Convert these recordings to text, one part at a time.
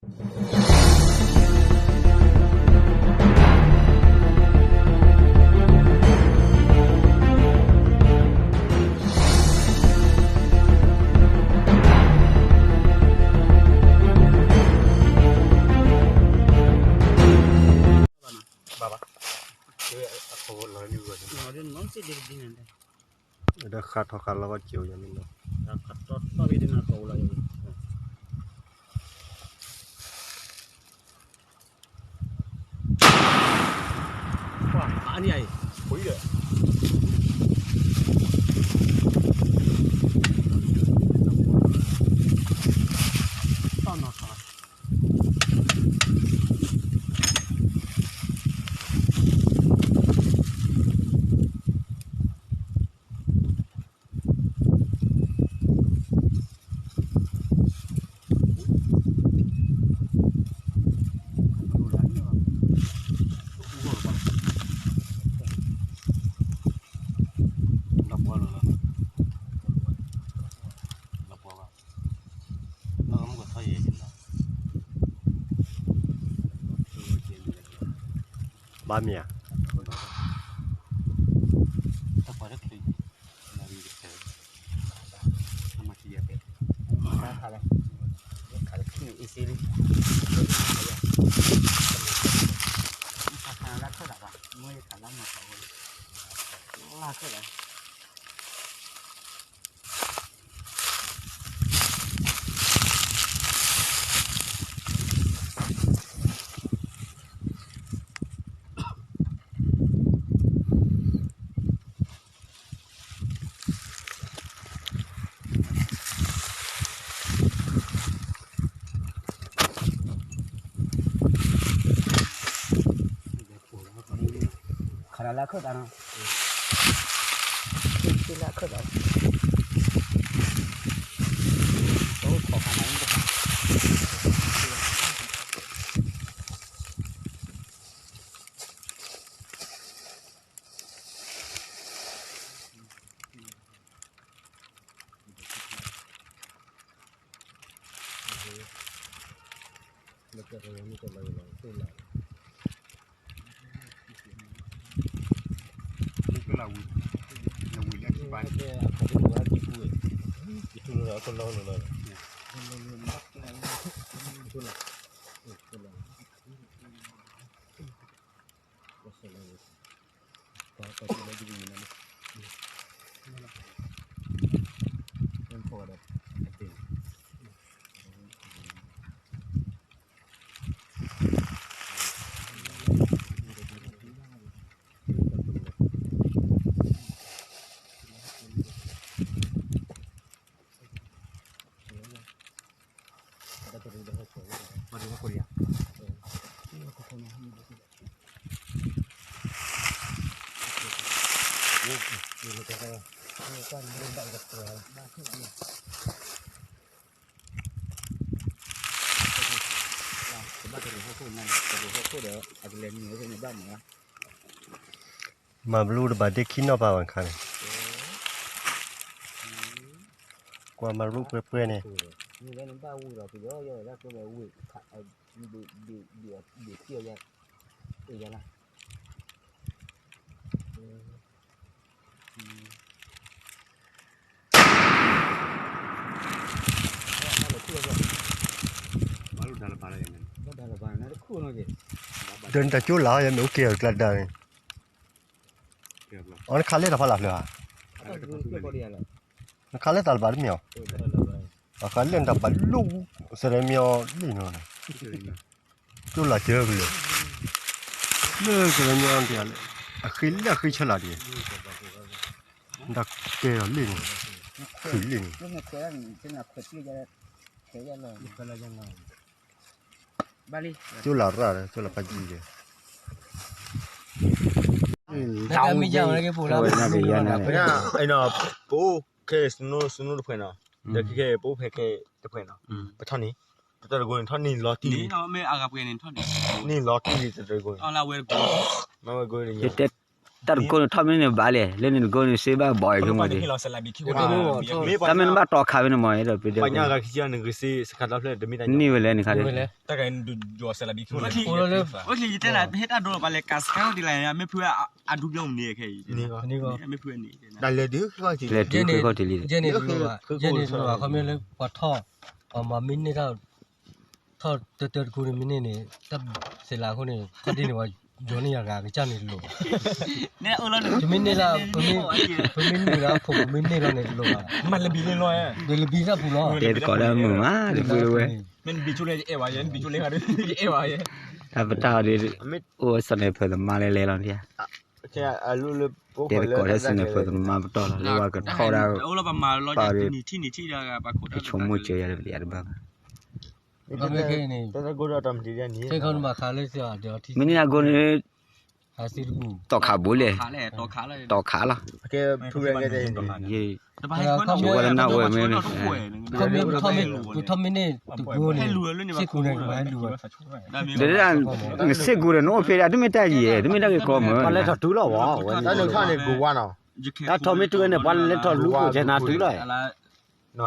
ဘၣ်ဘၣ်, အခိၣ်လီၤန့ၣ်ဝဲ, ဒီးဃးထီၣ်ဃးလီၤကီၢ်စံၣ်ယၤန့ၣ်လီၤ, ဃးထီၣ်ထီၣ်ဘၣ်ဒ်န့ၣ်အခိၣ်လီၤ, ပှၤအါန့ၢ်အံၤ, ပှၤအံၤဒီး, တၢ်နီၤခး ဘၣ်မ့ၢ်ဧါ, လၢခၢၣ်လၢ ခးလၢခၢၣ်သးနီၤ, ခးလၢခၢၣ်သး, တအိၣ်ခိးခါနီၤ, မၤဘျူးတဘၣ်ဒ့ခံနီၣ်ပၢ်ဝဲခါန့ၣ်, ကွၢ်မၤရူၣ်ပှဲၤပှဲၤန့ၣ်, ဒီးနတၢ်ကၠိလၢ်အီၤ ယမ့ၢ်အိၣ်က့ၤအီၤကျါဒါန့ၣ်, အီၤနခးလဲၣ်တၢ်ဖးလၢ်ဖျၢၣ်ဧါ, နခးလဲၣ်တၢ်လၢ်ဘၣ်တမ့ၢ်အီၤ, အဃးလဲၣ်နတၢ်ဘၣ်လိၣ် စရဲမံအီၤလံနီၤ, ကၠိလၢ်ကၢကလၢာ်, လၢစရဲမံအီၤဒ်လဲၣ်, အဃ့လၢအဃ့ဆၢလၢ်ဒ်, နတၢ်ကဲထီၣ်လံန့ၣ်, ခုၣ်လံန့ၣ်, ကၠိလၢ်ရၣ်ဒီး ကၠိလၢ်ပၢ်ကံဒီး, တၢ်မ့ၢ်ယါဝဲက့ၤပူၤလီၤ, ပအိၣ်ခဲ snow snow တဖှဲးနီၤ, ဒီးခဲခဲပအိၣ်ဖဲခဲတဖှဲးနီၤ, ပထီၣ်န့ၣ်, တတရၢၢ်ဂိၤန့ၣ်ထီၣ်န့ၢ်လီၤတံၢ်လံ, န့ၢ်လီၤတံၢ်လံတတရၢၢ်ဂိၤန့ၣ်, မ့ၢ်ဝဲဂိၤန့ၣ်, ယတဲ တၢ်တကိးန့ၣ်ထီၣ်မ့ၢ်န့ၣ်ဘၣ်လဲၣ်, လၢန့ၣ်တကိးန့ၣ်စ့ဘၣ်ဘီးအံၤခဲမးဒံး, တၢ်မ့ၢ်နဘၣ်တီခးဖဲန့ၣ်မး, တၢ်မ့ၢ်နဘၣ်တီခးဖဲန့ၣ်ခါဒီး အိၣ်လၢပတဲလၢ ဟဲတၢ်ဒိလီၤပှၤလဲၤကးစခါဒ်လဲၣ်, မ့ၢ်ဖုအဒူပျီမန့ၣ်ခဲအံၤ, လဲၤတုၤဃ့ခီၣ်ထံးလံ, ယဲန့ၣ်တလိၣ်ဘၣ်, ယဲန့ၣ်တလိၣ်ဘၣ်, ခီမ့ၢ်လၢပှၤထီၣ်, ပှၤမၤမ့ၢ်န့ၢ်တၢ် ထီၣ်တၢတၢတကူန့ၣ်မ့ၢ်န့ၢ်န့ၣ်, တၢ်စဲးလးအဃိန့ၣ် ခီၣ်ဒ့န့ၣ် ပှၤယီၤန့ၢ်ယၤဂၤကစၢ်န့ၣ်တလိၣ်ဘၣ်, တမ့ၢ်န့ၢ်လၢ, ပမ့ၢ်န့ၢ်လၢအခိၣ် ပမ့ၢ်န့ၢ်လီၤန့ၣ်တလိၣ်ဘၣ်, မၤလၢဘံလၢလီၤ, ဒီးလဘံတၢ်ပူၤလီၤ, တဲသကိးတၢ်မုာ်မး, တဘျီဝဲ, တၢ်ပတၢ်အီၤဒ်, အိၣ်ဝဲစီၤန့ၣ်ဖၢသမားလဲၤလဲၤလီၤ, တဲသကိးတၢ်စီၤန့ၣ်ဖၢသမားပတီၢ်လီၤ, လၢပှၤကထီၣ်ဒၣ်, ပှၤဒီး, ကဆိကမိၣ်စၢၤယၤဒီးပတယၤတဘၣ်ဘၣ်, မ့ၢ်န့ၢ်အကိန့ၣ်, တီခးဘိလဲၣ်, တီခးလီၤ, ယဝဲလၢနဝဲမ့ၢ်, ပထီၣ်မ့ၢ်န့ၢ်တကိန့ၣ်, စ့ၢ်ကီးန့ၣ်, နစ့ၢ်ကီးဒီးနအိၣ်ဖဲဒၣ် တမ့ၢ်တၢ်ယံၤ, တမ့ၢ်တၢ်ဂ့ၢ်ကီမး, ပှၤလဲၤထီၣ်တုၤလီၤဝဲ, တၢ်ထီၣ်မ့ၢ်တုၤဝဲန့ၣ် ပှၤလဲၤထီၣ်လူၤကိာ်ကဲနၤတုၤလီၤ,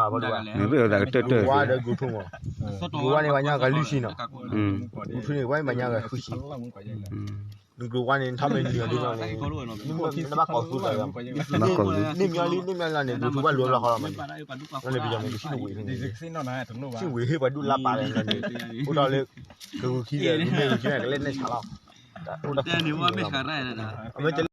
မ့ၢ်ပ့ၢ်သးကတၢၢ်တၢၢ်, ဂုၤဝါန့ၣ် ပှၤညါဂၤလွံၢ်ဆံနီၤ, ဂုၤထူန့ၣ် ပှၤမ့ၢ်ပှၤညါဂၤဃုဆံ, ဂုၤဝါန့ၣ်ထီၣ်မ့ၢ်နံၤအီၤဒ်လီၤန့ၣ်, နဘၣ်ကိးသူတၢ်, န့ၣ်မ့ၢ်လံ န့ၣ်မ့ၢ်လီၤန့ၣ် ဂုၤထူဘၣ်လူၤလီၤဃီလီၤမး, န့ၣ်ပယီၤမ့ၢ်ဆံၣ်ဝ့ၤ, ဆံၣ်ဝ့ၤဟ့ၣ်ပှၤဒူၣ်လါပာ်လီၤန့ၣ်, အိၣ်ထီၣ်လၢ, ကဂုၤခံဂၤ မ့ၢ်ဂုၤခံဂၤကလဲၤနဲၣ်ဆါလီၤ, အိၣ်တၢ်, မ့ၢ်